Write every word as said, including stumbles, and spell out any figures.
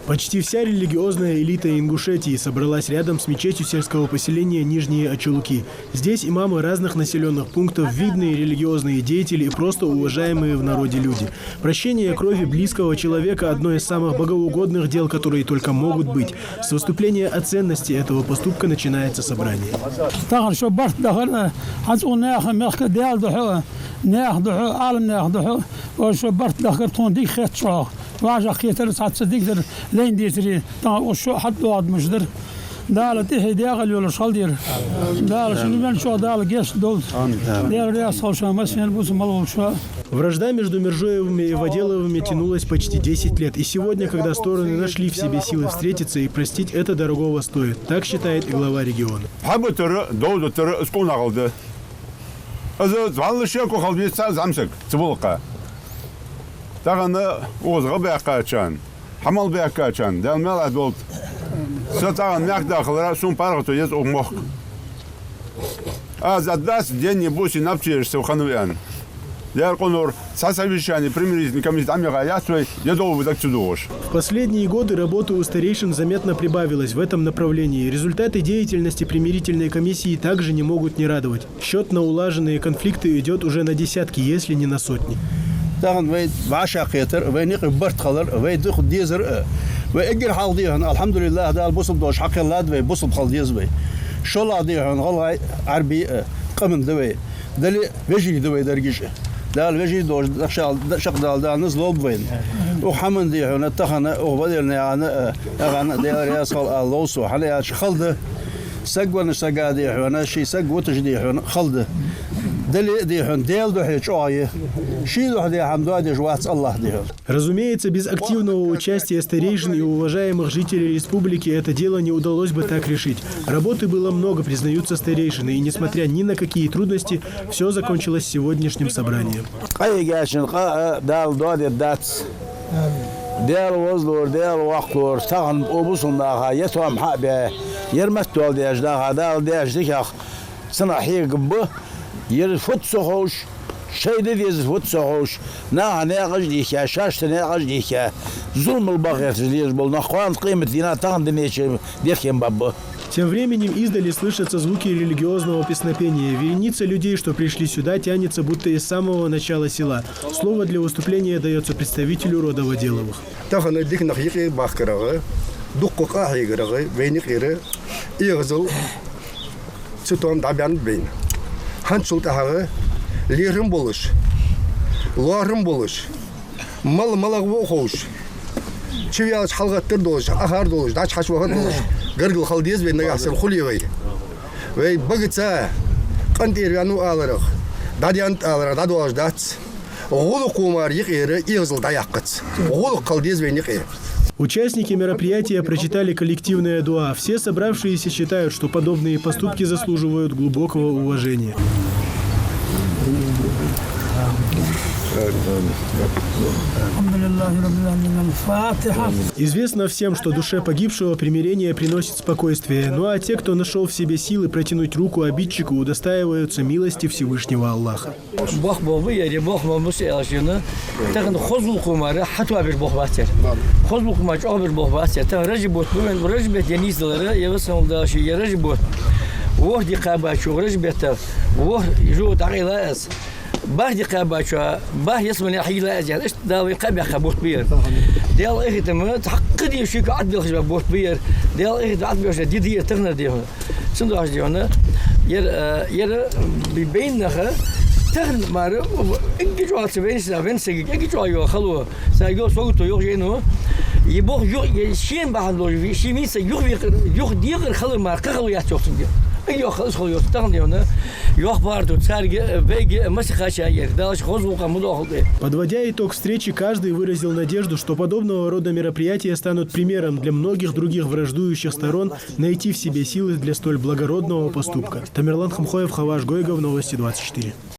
Почти вся религиозная элита Ингушетии собралась рядом с мечетью сельского поселения Нижние Очулки. Здесь имамы разных населённых пунктов, видные религиозные деятели и просто уважаемые в народе люди. Прощение крови близкого человека — одно из самых богоугодных дел, которые только могут быть. С выступления о ценности этого поступка начинается собрание. Тахан шо барт дахар, хьан цу наха мехка Даьла духьа, наха духьа, Ӏалам наха духьа, о, шо барт дахар тхона дика хет чӀоагӀа. ВӀашагӀкхетар цхьацца дикадар лайна децаре, тахан уж шо хьатӀадоагӀаргдолаш дар. Дала тӀехье дегӀал йолаш хилда ер. Дала шун венначоа Дала гешт долда. Даьла раьза хилва шоана массанена, бусалба мел волчоа. Вражда между Мержоевыми и Ваделовыми тянулась почти десять лет, и сегодня, когда стороны нашли в себе силы встретиться и простить, это дорогого стоит. Так считает и глава региона. Хьабатара, довзатара из къонах хилда. Из валла шеко хилда вица зӀамсаг, ца болакха. Тахан укхаза гӀа баьккхачарна, хьа мел баьккхачарна Даьла мел Ӏадолда. Са тахан мехкда хилара сона паргӀато еза укх мохк. Аз дац денни-бусси набчераш са хиннав аьнна. Даьра къонахчар, цхьа совещани примирительни комисси дӀа ма яхай яц вай, е довла даг ца дувгӀаш. В последние годы работы у старейшин заметно прибавилось в этом направлении. Результаты деятельности примирительной комиссии также не могут не радовать. Счёт на улаженные конфликты идёт уже на десятки, если не на сотни. Тахан вай вӀашагӀкхетар, вайна юкъе барт хилар, вай дукха дезар а, вай эггара хьалха дехьа, алхьамдулиллахӀ, Дала бусалба долаш хьакхеллад вай, бусалба хила деза вай. ШоллагӀа дехьа гӀалгӀай, Ӏарбий а, къаман да вай. Дале а вежарий да вай дерригаш а. Дала вежарий долаш, дӀа шал-, дӀа шакъ Дала, Дала низ лолба вайна. Укх хӀаман дехьа, тахан, укх Ваделнаькъан а, наькъан а Даьла раьза хилва ала лов со, хӀана аьлча хилда. Саг веннача сага дехьа, ший саг вуташ дехьа хилда. Дале а дехьа, Даьла духьа чӀоагӀа я. Ший духьа де хӀама доадеш вац АллахӀ дехьа. Разумеется, без активного участия старейшин и уважаемых жителей республики это дело не удалось бы так решить. Работы было много, признаются старейшины, и несмотря ни на какие трудности, всё закончилось сегодняшним собранием. Къахьийгачун къа а Дала доадергдац. Даьла вазлора, Даьла воккхалора, тахан укх бусалба наха е тоам хьа а баь, ер маттаца деш даха, Дала деш дикагӀа цунах хьегаргба. Ер фуд ца ховш, шоай де дезар фуд ца ховш, наха наькъаш а дийхкя, шоашта наькъаш а дийхкя, зуламал баха гӀерташ дезаш бола нах кхоана къематдийнахьа тахан дунен чу дехкем баргба. Тем временем издали слышатся звуки религиозного песнопения. Вереница людей, что пришли сюда, тянется будто из самого начала села. Слово для выступления даётся представителю рода Ваделовых. Тахан дика нах юкъе бахкарах, дукха къа хьегарах вайна юкъера эгӀазал, цу тоам дӀабаьннаб вайна. ХӀанзчул тӀехьагӀа лерхӀам болаш, лоархӀам болаш, мала малагӀа ва а ховш, чу ваьлча хьалгӀаттар долаш, Ӏахар долаш, дӀачу хьачувахар долаш гаргара хила деза вай, нагахьа санна хуле вай. Вай багаца къинтӀера ваьннав аларах, дӀадаьннад аларах дӀадоалаш дац. ГӀулакхо мара юкъера эгӀазал дӀаяккхац. ГӀулакх хила деза вайна юкъе. Участники мероприятия прочитали коллективное дуа. Все собравшиеся считают, что подобные поступки заслуживают глубокого уважения. الحمد لله رب العالمين. الفاتحة. Известно всем, что душе погибшего примирение приносит спокойствие. Ну а те, кто нашёл в себе силы протянуть руку обидчику, удостаиваются милости Всевышнего Аллаха. Бохам ба ер, бохам ба мус аьлча, тахан хоза гӀулакхо мара хьатоабеш болх бац ер. Хоза гӀулакхо мара чӀоагӀбеш болх бац ер. Тахан Ражаб бутт ба вайна, Ражаб бетта я нийсдалар, я васал дала ший, я Ражаб бутт. ВорхӀ ди кхаьбача Ражаб бетта, ворхӀ жо дӀакъайла аз. БархӀ ди кхаьбача, бархӀ ялсмале хьийла аз яхаш, Дала вайна кхаъ баьккха бутт ба ер. Даьла къахетам, цхьаккха ди шийга Ӏадбелхаш ба бутт ба ер. Даьла къахетам, Ӏадбелхаш ди да ер таханара дехьа. Цудухьа дехьа, ер, э, ер, э, бе-, бейна нах, тахан мара, эггара чӀоагӀа цу венна са, венна сагага эггара чӀоагӀа йола хало, са йола сагото йоах жайно, е бох ю-, е шийна бахьан долаш, ший миса юхавекъар, юхадекъар хало мара, кхы хало яц йоах цунга. Эггара йола хало из хало йоах тахан дехьа. Йоах бахьарто царга, вайга, массахача ер, Дала ший хоза гӀулакха ма доахалда вай. Подводя итог встречи, каждый выразил надежду, что подобного рода мероприятия станут примером для многих других враждующих сторон найти в себе силы для столь благородного поступка. Тамерлан Хамхоев, Хаваж Гойгов, Новости двадцать четыре.